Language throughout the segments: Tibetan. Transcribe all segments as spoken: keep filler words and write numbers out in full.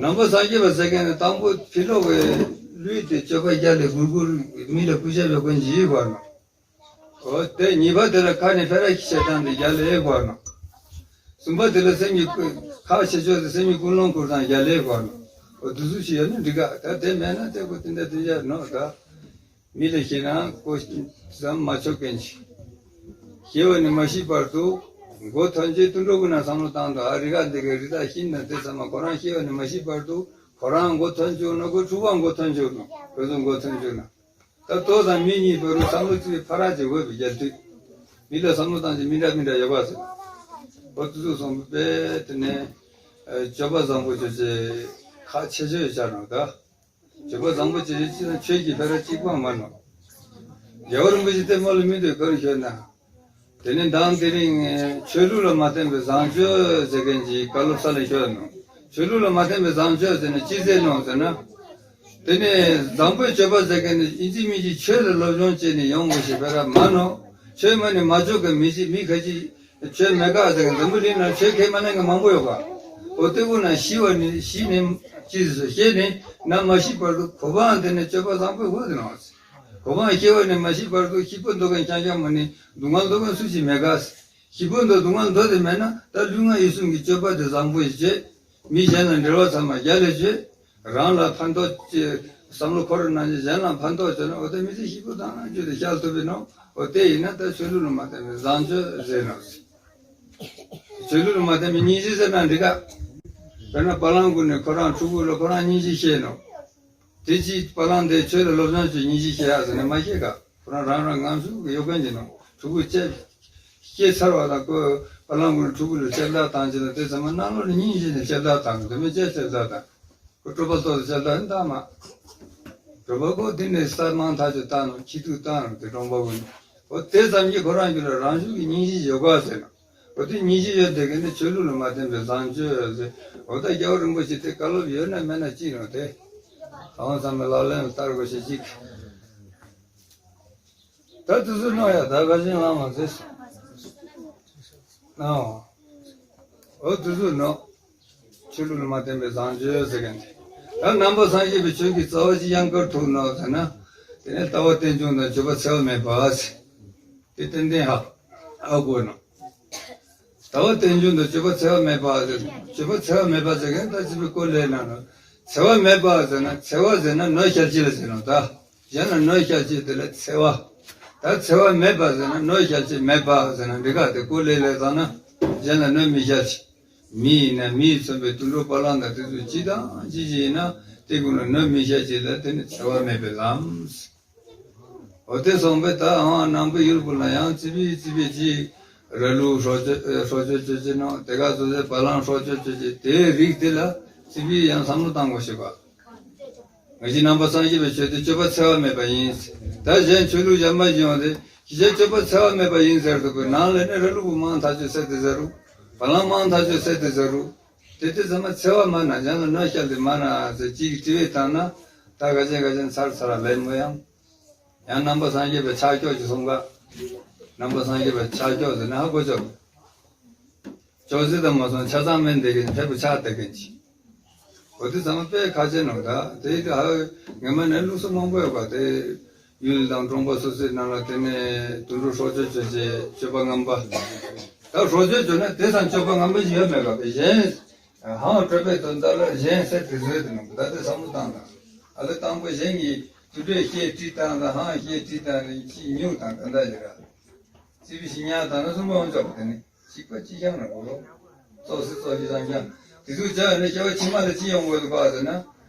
ནང་པ་སངས་རྒྱས་པ་ཟེར་མཁན་ནི་དང་པོ་ཕྱི་ལོགས་ཀྱི་ལུས་དེ་སྤྱོད་པ་རྒྱལ་ལ་སྒུར་སྒུར་མི་ལ་སྐུ་ཞབས་ཡོད་མཁན་ཅིག་ཡོད་པ་ནོ། འོ་དེ་གཉིས་པ་དེ་ལ་ཁ་ནས་ཕེ་ར་ཤི་ཤ་བཏང་སྟེ་རྒྱལ་ལ་ཡོད་པ་ནོ། གསུམ་པ་དེ་ལ་སེམས་ཀྱི་ཁ་ཆེ་ཆོག་དེ་སེམས་ཀྱི་ཀུན་སློང་བསྐུར་དང་རྒྱལ་ལ་ཡོད་པ་ནོ། འོ་དུ་སུ་ཞིག་ཡོད་ན་འགྲིག་ག་ད་དེ་མེད་ན་དེ་ཀོ་དེ་འདྲ་དེ་འདྲ་ནོ་ད། མི་ལ་ཤེས་ན་ཀོ་ཙམ་མ་ཆོག་མཁན་ཞིག་ཤེས་པ་ནི་མ་ཤེས་བར་དུ་མགོ་ཐོན་རྗེས་དུད་འགྲོ་ཀུན་ན་བསམ་བློ་བཏང་དང་ཨ་རི་ག་འདི་གའི་རི་དྭགས་ཤིན་ན་དེ་ཚང་མ་ཁོ་རང་ཤེས་པ་ནི་མ་ཤེས་བར་དུ་ཁོ་རང་མགོ་ཐོན་བཅུག་ན་ཁོ་ཕྲུ་གུ་མགོ་ཐོན་བཅུག་ན་ཁོ་ཚོ་མགོ་ཐོན་བཅུག་ན་ད་ལྟོ་དང་མི་གཉིས་བར་དུ་བསམ་བློ་ཅིག་ཕ་ར་ཅིག་འོས་པའི་རྒྱལ་དུས་མི་ལ་བསམ་བློ་བཏང་ཅིག་མི་འདྲ་མི་འདྲ་ཡོད་པ་ཟེར་ཨོ་ཏུ་ཚུགས་སོང་པས་དེ་ནས་སྤྱོད་པ་བཟང་པོ་ཅོ་ཅེ་ཁ་ཆེ་ཆོས་བྱ་རང་ད། སྤྱོད་པ་བཟང་པོ་བྱེད་ཅིག་ན་ཆོས་ཀྱི་ཕ་ར་གཅིག་པ་མ་ནོ། རྒྱལ་བ་རིན་པོ་ཆེ་ལྟད་མོ་ལ་མི་འདོད་གར་ཤོད་ན། དེ་ནས་མདང་དེ་རིང་ཆོས་ལུགས་ལ་མ་བརྟེན་པའི་བཟང་སྤྱོད་ཟེར་མཁན་གྱི་བཀའ་སློབ་ས་ལ་ཤོད་ནོ། ཆོས་ལུགས་ལ་མ་བརྟེན་པའི་བཟང་སྤྱོད་ཟེར་ན་ཅི་ཟེར་ནོ་ཟེར་ན། དེ་ནས་བཟང་པོའི་སྤྱོད་པ་ཟེར་མཁན་ནི་ཨིན་ཅི་མིན་ཅི་ཆོས་ལ་སློབ་སྦྱོང་བྱས་ནས་ཡོང་དགོས་ཞེས་ཕ་ར་མ་ནོ། ཆོས་མ་ནི་མ་ཆོག་གི་མི་ཅི་མི་ཁ་ཅིག་ཆོས་མེད་ག་ཟེར་གི་འཛམ་བུ་གླིང་ན་ཆོས་ཁས་མ་ལེན་གི་མང་པོ་ཡོད་པ། འོ་དེ་ཀུན་ན་ཤི་བ་ནི་ཤི་ནས་ཅི་ཟེར་ཤེས་ནས་ན་མ་ཤི་བར་དུ་གོ་འཕང་དེ་ནས་སྤྱོད་པ་བཟང་པོའི་འོག་ཏུ་ནང་གོ་འཕང་ཤི་བ་ནས་མ་ཤི་བར་དུ་ཤི་པོ་འདོད་མཁན་རྐྱང་རྐྱང་མ་ནི་སྡུག་བསྔལ་འདོད་མཁན་སུ་ཞིག་མེད་ག་ཤི་པོ་འདོད་སྡུག་བསྔལ་འདོད་དེ་མེད་ན་ད་ལུས་ངག་ཡིད་གསུམ་གྱི་སྤྱོད་པ་དེ་བཟང་པོ་ཞིག་བྱེད། མི་གཞན་ལ་འབྲེལ་བ་ཚང་མ་རྒྱལ་ལ་བྱེད། རང་ལ་ཕན་ཐོགས་ཀྱི་བསམ་བློ་འཁོར་གནང་རྒྱུ་གཞན་ལ་ཕན་ཐོགས་བྱས་ན་འོ་དེ་མི་ཚེ་ཞིག་པོ་དང་རྒྱུ་དེ་བཤད་ཐུབ་པས་ནོ། འོ་དེ་ཡིན་ན་ད་ཆོས་ལུགས་ལ་མ་བརྟེན་པའི་བཟང་སྤྱོད་ཟེར་ནོ། ཆོས་ལུགས་ལ་མ་བརྟེན་པའི་སྙིང་རྗེ་ཟེར་ན་འགྲིག་ག་དཔེར་ན་བ་གླང་ཀུན་ནས་ཁོ་རང་ཕྲུ་གུ་ལ་ཁོ་རང་སྙིང་རྗེ་བཤད་ནོ། དེ་ཅིག་བ་གླང་དེ་ཆོས་ལ་སློབ་སྦྱོང་བྱེད་སྙིང་རྗེ་བཤད་ཡ་ཟེར་ནས་མ་བཤད་ག་ཁོ་རང་རང་རང་ངམ་ཤུགས་ཀྱི་གཡོ་འགུལ་གྱི་ནང་ཕྲུ་གུ་སྐྱེས་སྐྱེས་ཚར་བ་དང་ཁོས་བ་གླང་ཀུན་ཕྲུ་གུ་ལ་ལྕེབ་ལྡག་བཏང་བྱས་ན་དེ་ཚང་མ་གནམ་ལོ་ལ་སྙིང་རྗེ་ནས་ལྕེབ་ལྡག་བཏང་གི་དེ་མི་ལྕེ་ལྕེབ་ལྡག་བཏང་ཁོ་སྤྲོ་པ་ཏོག་ཙམ་ལྕེབ་ལྡག་ནི་བཏང་མ། སྤྲོ་པ་ཁོ་དེ་ནས་ས་མང་ཐག་ཆོད་བཏང་ནོ་ཁྱི་ཐུག་བཏང་ནོ་དེ་གྲོང་པ་ཀུན་ནས་ཨོ་དེ་ཙམ་གྱིས་ཁོ་རང་རྒྱུད་ལ་རང་ཤུགས་ཀྱི་སྙིང་རྗེ་ཡོད་ག་ཟེར་ནོ། ཨོ་དེ་སྙིང་རྗེ་ཡོད་དེ་གི་ནི་ཆོས་ལུགས་ལ་མ་བརྟེན་པའི་བཟང་སྤྱོད་ཟེར་ཨོ་ད་རྒྱལ་བ་རིན་པོ་ཆེ་དེ་བཀའ་སློབ་ཡོད་ན་མེད་ན་ཅི་ནོ་དེ། ཨང་ཚང་མའི་ལག་ལེན་ལ་བསྟར་དགོས་ཤེས་ཅིག་ད་དུ་སུ་ནོ་ཡ་ད་ག་ཅིན་ལ་མ་ཟེར། ཨོ། ཨོ་དུ་སུ་ནོ། ཆོས་ལུགས་ལ་མ་བརྟེན་པའི་བཟང་སྤྱོད་ཟེར་མཁན་དེ། ད་ནང་པ་སངས་རྒྱས་པའི་ཆོས་ཀྱི་རྩ་བ་ཅི་ཡང་བཀར་ཐུབ་ནོ་ཟེར་ན། དེ་ནས་ལྟ་བ་རྟེན་འབྱུང་དང་སྤྱོད་པ་འཚེ་བ་མེད་པ་ཟེར། དེ་ཏན་ཏན་ཧ། ཨ་དགོས་ནོ། ལྟ་བ་རྟེན་འབྱུང་དང་སྤྱོད་པ་འཚེ་བ་མེད་པ་ཟེར། སྤྱོད་པ་འཚེ་བ་མེད་པ་ཟེར་མཁན་ད་ཅི་པའི་སྐོར་ལས་ན་ནོ། འཚེ་བ་མེད་པ་ཟེར་ན་འཚེ་བ་ཟེར་ན་གནོད་བསྐྱལ་ཅི་ལ་ཟེར་ནོ་ད། གཞན་ལ་གནོད་བསྐྱལ་ཅི་དེ་ལ་འཚེ་བ། ད་འཚེ་བ་མེད་པ་ཟེར་ན་གནོད་བསྐྱལ་ཅི་མེད་པ་ཟེར་ན་འདི་ག་དེ་སྐོར་ལས་ལས་བཏང་ན་གཞན་ལ་གནོད་མི་བསྐྱལ་ཅི། མི་ཡིན་ན་མི་ཡིས་མཚོན་པའི་དུད་འགྲོ་བ་ལང་དང་དེ་ཚོ་ཅི་དང་ཅི་ཅི་ཡིན་ན་དེ་ཀུན་ལ་གནོད་མི་བསྐྱལ་ཅི་ལ་དེ་ནི་འཚེ་བ་མེད་པའི་ལམ། འོ་དེ་སོང་པས་ད་ཨང་ནང་པའི་ཡུལ་ཀུན་ལ་ཡང་ཙི་པི་ཙི་པི་ཅི་ར་ལུག་སྲོག་གཅོད་སྲོག་གཅོད་གཅོད་ཅི་ནོ་དེ་ག་ཚོ་ཚེ་བ་ལང་སྲོག་གཅོད་གཅོད་ཅི་དེའི་རིགས་དེ་ལ་ཙི་པི་ཡང་བསམ་བློ་བཏང་དགོས་ཤེས་པ། ང་ཅི་ནང་པ་སངས་རྒྱས་པའི་ཆོས་དེ་སྤྱོད་པ་འཚེ་བ་མེད་པ་ཡིན། ད་གཞན་ཆོས་ལུགས་གཞན་པ་ཡོང་སྟེ་ཁྱི་ཆོས་སྤྱོད་པ་འཚེ་བ་མེད་པ་ཡིན་ཟེར་འདུག་པའི་ནང་ལས་ནི་ར་ལུག་པོ་མང་ཐག་ཆོད་བསད་དེ་ཟ་རུ། བ་ལང་མང་ཐག་ཆོད་བསད་དེ་ཟ་རུ། དེ་དེ་ཚང་མ་འཚེ་བ་མ་ན་གཞན་ལ་གནོད་བསྐྱལ་དེ་མ་ན་ཟེར་གཅིག་གིས་དྲི་བའི་བཏང་ན་ད་ག་ཅན་ག་ཅན་ཚར་ཚར་ལེན་མོ་ཡང་། ཡང་ནང་པ་སངས་རྒྱས་པའི་ཕྱག་ཀྱོག་ཅིག་གསུང་ག་ནང་པ་སངས་རྒྱས་པའི་ཕྱག་ཀྱོག་ཟེར་ན་ཧ་གོ་ཆོག་ཅོག་ཙེ་དང་མ་སོང་ཆ་ཚང་མིན་དེ་གིན་ཕེབས་པ་ཆགས་དེ་གིན་ཅི། གོ་དེ་ཚང་མ་དཔེ་ཁ་ཆེ་ནོ་ད་དེ་ཡིན་དུ་ཧ་ངེ་མ་ནས་ལུགས་སྲོལ་མང་པོ་ཡོད་པ་དེ་ཡུལ་དང་གྲོང་པ་སོ་སོའི་ནང་ལ་དེ་ནས་དུད་འགྲོ་སྲོག་གཅོད་གཅོད་ཅེས་སྤྱོད་པ་ངན་པ། ད་སྲོག་གཅོད་གཅོད་ན་དེ་ཙམ་སྤྱོད་པ་ངན་པ་ཞིག་ཡོད་མེད་ག་བས་གཞན། ཧང་སྤྲོད་པའི་དོན་དག་ལ་གཞན་སེལ་དེ་བཟོས་དེ་ནོ་ད་དེ་བསམ་བློ་བཏང་དང་ཨ་ལེ་དང་པོ་གཞན་གྱིས་དུད་འགྲོའི་ཤེད་བྲིས་བཏང་དང་ཧང་ཤེད་བྲིས་བཏང་ནས་ཅི་ཉུག་དང་དོན་དག་ཡོད་ར། ཙི་པི་ཞིག་ཉག་དང་ན་གསུམ་པ་འོང་ཆོག་པ་དེ་ནི་གཅིག་པ་གཅིག་རྐྱང་ན་འོ་རོ། ཙོག་སི་ཙོག་གི་རང་རྐྱང་། དེ་ཚོ་བྱ་ཡོད་ན་སྐྱེ་བ་ཕྱི་མ་ལ་ཅི་ཡོང་དགོས་འདུག་ག་ཟེར་ན།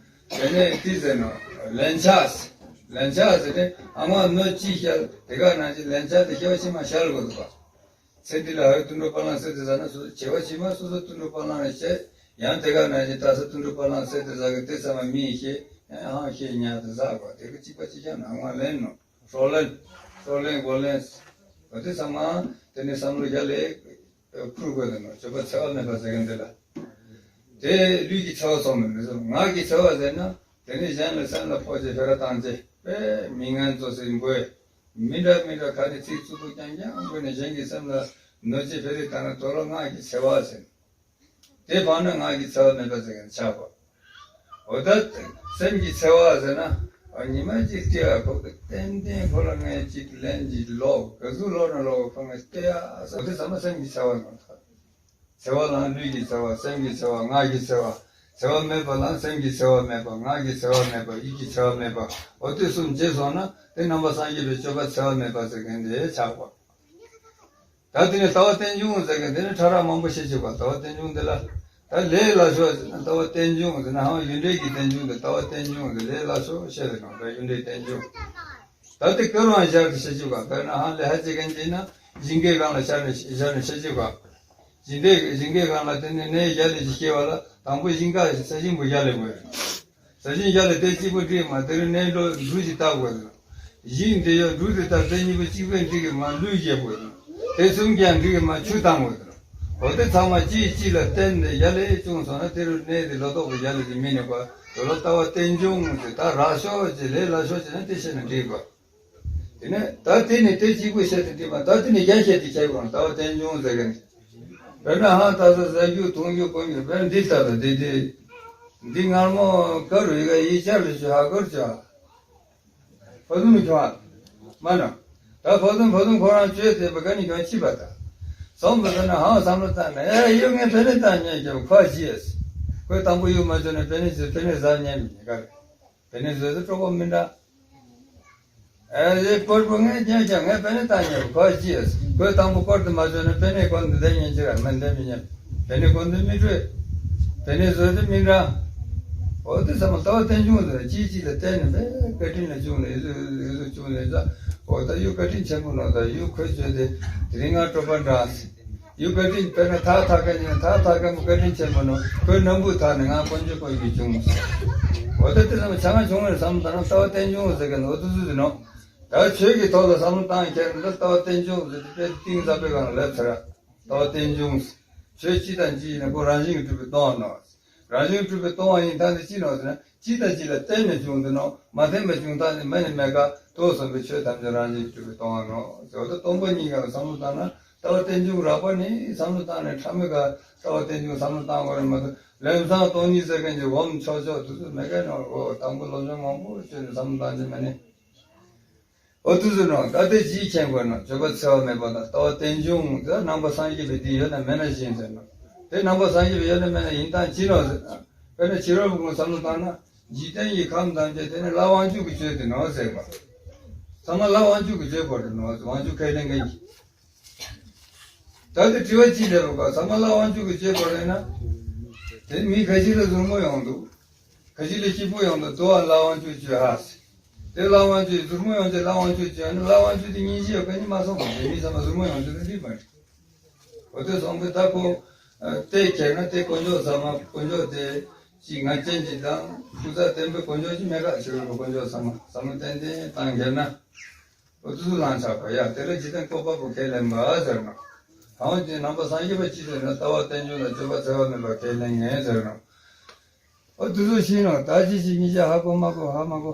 དེ་ནས་དེ་ཟེར་ནོ། ལན་ཆགས། ལན་ཆགས་ཟེར་ཏེ་ཨ་མ་གནོད་ཅི་བཤད་དེ་ག་ནང་བཞིན་ལན་ཆགས་དེ་སྐྱེ་བ་ཕྱི་མ་བཤད་དགོས་འདུག་ག་ཚེ་འདི་ལ་ཧ་ཡོད་དུད་འགྲོ་བ་ལང་བསད་དེ་ཟ་ན་སོ་སོ་བྱེ་བ་ཕྱི་མ་སོ་སོ་དུད་འགྲོ་བ་ལང་ནས་བྱས་ཡང་དེ་ག་ནང་བཞིན་ད་ས་དུད་འགྲོ་བ་ལང་བསད་དེ་ཟ་གི་དེ་ཚང་མ་མི་ཡི་ཤེད་ཧང་ཤེད་ཉག་དེ་ཟ་དགོས་དེ་གི་གཅིག་པ་གཅིག་རྐྱང་ནང་མ་ལེན་ནོ། སྲོག་ལེན། སྲོག་ལེན་སྒོ་ལེན། འོ་དེ་ཚང་མ་དེ་ནས་བསམ་བློ་རྒྱ་ལས་ཁུར་དགོས་དེ་ནོ་སྤྱོད་པ་འཚེ་བ་མེད་པ་ཟེར་གི་འདི་ལ། དེ་ལུས་ཀྱི་འཚེ་བ་སོང་མི་མི་སོང་ངག་གི་འཚེ་བ་ཟེར་ན་དེ་ནས་གཞན་ལ་སེམས་ལ་ཕོག་ཅེས་ཕེ་ར་བཏང་ཅེས་པས་མི་ངན་ཚོ་ཟིན་དགོས། མི་འདྲ་མི་འདྲ་ཁ་ནས་ཚིག་རྩུབ་པོ་རྐྱང་རྐྱང་དགོས་ནས་གཞན་གྱི་སེམས་ལ་གནོད་ཅེས་ཕེ་རེ་བཏང་ན་དོ་རོ་ངག་གི་འཚེ་བ་ཟེར། དེ་བར་ན་ངག་གི་འཚེ་བ་མེད་པ་ཟེར་མཁན་ཆགས་པ། འོ་ད་སེམས་ཀྱི་འཚེ་བ་ཟེར་ན། ཨ་ཉི་མ་གཅིག་སྐྱེ་བ་ཁོ་གི་ཏན་ཏན་ཁོ་ལ་ངས་གཅིག་ལན་གཅིག་ལོག་ག་ཟུག་ལོག་ན་ལོག་ཁོ་ངས་སྐྱེ་ཡ་ཟེར། འོ་དེ་ཚང་མ་སེམས་ཀྱི་འཚེ་བ་ནང་ཐོག་འཚེ་བ་ལའང་ལུས་ཀྱི་འཚེ་བ། སེམས་ཀྱི་འཚེ་བ། ངག་གི་འཚེ་བ། འཚེ་བ་མེད་པ་ལའང་སེམས་ཀྱི་འཚེ་བ་མེད་པ། ངག་གི་འཚེ་བ་མེད་པ། ཡིད་ཀྱི་འཚེ་བ་མེད་པ། འོ་དེ་གསུམ་བརྗེད་སོང་ན་དེ་ནང་པ་སངས་རྒྱས་པའི་སྤྱོད་པ་འཚེ་བ་མེད་པ་ཟེར་མཁན་དེ་ཆགས་པ། ད་དེ་ནས་ལྟ་བ་རྟེན་འབྱུང་ཟེར་མཁན་དེ་ནི་ཕྲ་རགས་མང་པོ་བཤད་ཅིག་པ། ལྟ་བ་རྟེན་འབྱུང་འདི་ལ་ད་ལས་སླ་ཤོས་ཟེར་ན། ལྟ་བ་རྟེན་འབྱུང་ཟེར་ན་ཧང་ཡུལ་འབྲེལ་གྱི་རྟེན་འབྱུང་དེ། ལྟ་བ་རྟེན་འབྱུང་ཟེར་ལས་སླ་ཤོས་བཤད་ཟེར་གང་ལྟར་ཡུལ་འབྲེལ་རྟེན་འབྱུང་། ད་དེ་སྐལ་བ་སྦྱར་ཏེ་བཤད་ཅིག་པ། དཔེར་ན་ཧང་ལས་ཧ་ཅི་མཁན་དེ་ན་ཞིང་ཁའི་སྒང་ལ་སྦྱར་ནས་སྦྱར་ནས་བཤད་ཅིག་པ། ཞིང་ཁའི་ཞིང་ཁའི་སྒང་ལ་དེ་ནས་གནས་བརྒྱ་ལས་ཅིག་སྐྱེ་བ་ལ་དང་པོ་ཞིང་ཁ་ས་ཞིང་བུ་བརྒྱ་ལས་དགོས། ས་ཞིང་བརྒྱ་ལས་དེ་གཅིག་པུ་འགྲིག་མ། དེ་རུ་གནས་འགྲོ་འབྲུ་ཞིག་བཏབ་དགོས། ཞིང་དེ་ཡོད་འབྲུ་དེ་ལྟར་དེ་གཉིས་པོ་གཅིག་པས་འགྲིག་གི་མ། ལུད་བརྒྱབ་དགོས། དེ་གསུམ་ཀྱང་འགྲིག་གི་མ། ཆུ་བཏང་དགོས། འོ་དེ་ཚང་མ་གཅིག་གཅིག་ལ་བརྟེན་ཏེ་བརྒྱ་ལས་བྱུང་སོང་ན་དེ་རུ་གནས་དེ་ལོ་ཏོག་གི་བརྒྱ་ལས་དེ་མི་གནས་པ། དེ་ལ་ལྟ་བ་རྟེན་འབྱུང་དེ་ད་རགས་ཤོས་ཀྱི་ལས་སླ་ཤོས་ཀྱི་ན་དེ་བཤད་ན་འགྲིག་པ། དེ་ནས་ད་དེ་ནས་དེ་གཅིག་པུ་བཤད་དེ་འགྲིག་པ། ད་དེ་ནས་རྒྱ་བཤད་དེ་ཁྱད་པར་ལྟ་བ་རྟེན་འབྱུང་ཟེར་གི་ནི། དཔེར་ན་ཧང་ད་ས་ཟ་རྒྱུ་འཐུང་རྒྱུ་གོན་རྒྱུ། དཔེར་ན་འདི་ལྟ་ད་འདི་འདི་འདི་ངར་མོ་ཀ་རུ་ཡི་ག་ཡི་ཆ་རུ་ཞུ་ཧ་གོ་ར་ཆ། ཕ་ཟུམ་ཁྱོད་ཨ། མ་ན། ད་ཕ་ཟུམ་ཕ་ཟུམ་ཁོ་རང་བཅོས་ཏེ་བ་ག་ནི་ཁྱོད་ཅི་པ་ད། སོང་བ་ད་ན་ཧང་བསམ་བློ་བཏང་ན། ཨེ་ཡོ་ངས་པེ་ནེ་བཏང་ཉན་ཀྱང་ཁ་ཅི་ཡས། ཁོས་དང་པོ་ཡོ་མ་བཅོས་ན་པེ་ནེ་ཟེར་པེ་ནེ་ཟ་ཉན་མི་ཉན་ག་རེ། པེ་ནེ་ཟོས་ཏེ་སྤྲོ་པོ་མི་འདྲ། ཨེ་ཟེ་སྐོར་པོ་ངས་ཉན་ཀྱང་ངས་པེ་ནེ་བཏང་ཉན་ཁ་ཅི་ཡས། ཁོས་དང་པོ་སྐོར་དེ་མ་བཅོས་ན་པེ་ནེ་སྐོར་འདི་འདའ་ཉན་ཅི་ར་མ་འདའ་མི་ཉན། པེ་ནེ་སྐོར་འདི་མི་བྲོས། པེ་ནེ་ཟོས་ཏེ་མི་འདྲ། འོ་དེ་ཚང་མ་ལྟ་བ་རྟེན་འབྱུང་ཟེར། གཅིག་གཅིག་ལ་བརྟེན་ནས་བས་བཀའ་དྲིན་ལ་བྱུང་ནས་ཨེ་ཟོ་ཨེ་ཟོ་བྱུང་ནས་ཟ། འོ་ད་ཡུ་བཀའ་དྲིན་ཆེན་པོ་ནོ། ད་ཡུ་ཁོས་བཅོས་ཏེ་དེ་རིང་ང་སྤྲོ་པ་འདྲ་ཟེར། ཡུ་བཀའ་དྲིན་དཔེར་ན་ཐག་ཐག་མཁན་ཡིན་ན་ཐག་ཐག་མཁན་པོ་བཀའ་དྲིན་ཆེན་པོ་ནོ། ཁོའི་སྣམ་བུ་ཐག་ནས་ང་དཀོན་མཆོག་དཀོན་མཆོག་བྱུང་། འོ་ད་དེ་ཚང་མ་བྱ་ང་བྱུང་བའི་བསམ་བློ་བཏང་ན་ལྟ་བ་རྟེན་འབྱུང་ཟེར་མཁན་འོ་དེ་ཚོ་ཟེར་ནོ། ད་ཆོས་ཀྱི་ཐོག་ལ་བསམ་བློ་བཏང་ཁྱེར་ན་ད་ལྟ་བ་རྟེན་འབྱུང་ཟེར་ཏེ་དཔེ་གཏིང་ཟབ་པའི་སྒང་ལ་ལབ་ཚར། ལྟ་བ་རྟེན་འབྱུང་ཟེར། ཆོས་སྤྱི་དང་སྤྱི་ཡིན་ན་ཁོ་རང་བཞིན་གྱིས་གྲུབ་པའི་སྟོང་བ་ནོ། རང་བཞིན་གྱིས་གྲུབ་པའི་སྟོང་བ་ཡིན་ད་ནི་ཅི་ནོ་ཟེར་ན། གཅིག་དང་གཅིག་ལ་བརྟེན་ནས་བྱུང་འདུག་ནོ། མ་བརྟེན་པར་བྱུང་སྟངས་ནི་མེད་ནི་མེད་ཀ། ཐོས་བསམ་པའི་ཆོས་ཐམས་ཅད་རང་བཞིན་གྱིས་གྲུབ་པའི་སྟོང་བ་ནོ། འོ་ད་སྟོང་པ་ཉིད་ཀ་ལ་བསམ་བློ་བཏང་ན་ལྟ་བ་རྟེན་འབྱུང་རགས་པ་ནི་བསམ་བློ་བཏང་ནས་ཕྲ་མོའི་ཀ་ལྟ་བ་རྟེན་འབྱུང་བསམ་བློ་བཏང་དགོས་རེད་མ་གཏོགས། ལམ་སང་སྟོང་ཉིད་ཟེར་མཁན་གྱི་འོམ་ཆོག་ཆོག་དེ་ཚོ་མེད་མཁན་ནོ། འོ་དང་པོ་སློབ་སྦྱོང་མང་པོ་བྱས་ནས་བསམ་བློ་བཏང་རྒྱུ་མེད་ནི། འོ་དེ་ཚོ་ནོ། ད་དེ་ཅིའི་མཁྱེན་དགོས་ནོ། སྤྱོད་པ་འཚེ་བ་མེད་པ་དང་ལྟ་བ་རྟེན་འབྱུང་དེ་ནང་པ་སངས་རྒྱས་པའི་དེ་ཡོད་ན་མེད་ན་བཞིན་ཟེར་ནོ། དེ་ནང་པ་སངས་རྒྱས་པའི་ཡོད་ན་མེད་ན་ཡིན་སྟངས་ཅི་ནོ་ཟེར་ན། དཔེར་ན་ཕྱི་རོལ་པོ་ཀུན་བསམ་བློ་བཏང་ན། འཇིག་རྟེན་གྱི་ཁམས་ཐམས་ཅད་དེ་ནི་ལྷ་དབང་ཕྱུག་གིས་བཅོས་ཏེ་ནོ་ཟེར་བ། ཚང་མ་ལྷ་དབང་ཕྱུག་གིས་བཅོས་པ་རེད་ནོ། དབང་ཕྱུག་ཁས་ལེན་མཁན་གྱིས། ད་དེ་དྲི་བ་ཅི་འདྲ་བ་ག་ཚང་མ་ལྷ་དབང་ཕྱུག་གིས་བཅོས་པ་རེད་ན། དེ་མི་ཁ་ཤས་ལ་ཟུར་མོ་ཡོང་འདུག་ཁ་ཤས་ལ་སྐྱིད་པོ་ཡོང་འདུག་དོ་བ་ལྷ་དབང་ཕྱུག་བཅོས་ཨ་ཟེར། དེ་ལྷ་དབང་ཕྱུག་ཟུར་མོ་ཡོང་ཚེ་ལྷ་དབང་ཕྱུག་བཅོས་ཨ་ནི་ལྷ་དབང་ཕྱུག་དེ་སྙིང་རྗེ་ཡོད་མཁན་ནི་མ་སོང་བ། དེ་མི་ཚང་མ་ཟུར་མོ་ཡོང་ཚེ་དེ་འགྲིག་མ་རེད། འོ་དེ་སོང་པས་ད་ཁོ། ཨ་དེ་ཁྱེར་ན་དེ་དཀོན་མཆོག་ཚང་མ་དཀོན་མཆོག་དེ་ཅིག་ང་ཅན་ཅིག་དང་སྐུ་ཚ་བརྟན་པོའི་དཀོན་མཆོག་ཅིག་མེད་ག་ཕྱི་རོལ་པའི་དཀོན་མཆོག་ཚང་མ་བསམ་བློ་ཏན་ཏན་བཏང་ཁྱེར་ན། འོ་དེ་ཚོ་ལངས་ཆགས་པ་ཡ། དེ་ལ་འཇིག་རྟེན་བཀོད་པ་པོ་ཁས་ལེན་པ་ཟེར་ནོ། གང་ཅི་ནང་པ་སངས་རྒྱས་པ་ཅི་ཟེར་ན་ལྟ་བ་རྟེན་འབྱུང་ལ་སྤྱོད་པ་འཚེ་བ་མེད་པ་ཁས་ལེན་ངེས་ཟེར་ནོ། འོ་དེ་ཚོ་ཤེས་ནོ། ད་ཅི་ཞིག་ཉིད་ཀྱང་ཧ་གོ་མ་གོ་ཧ་མ་གོ།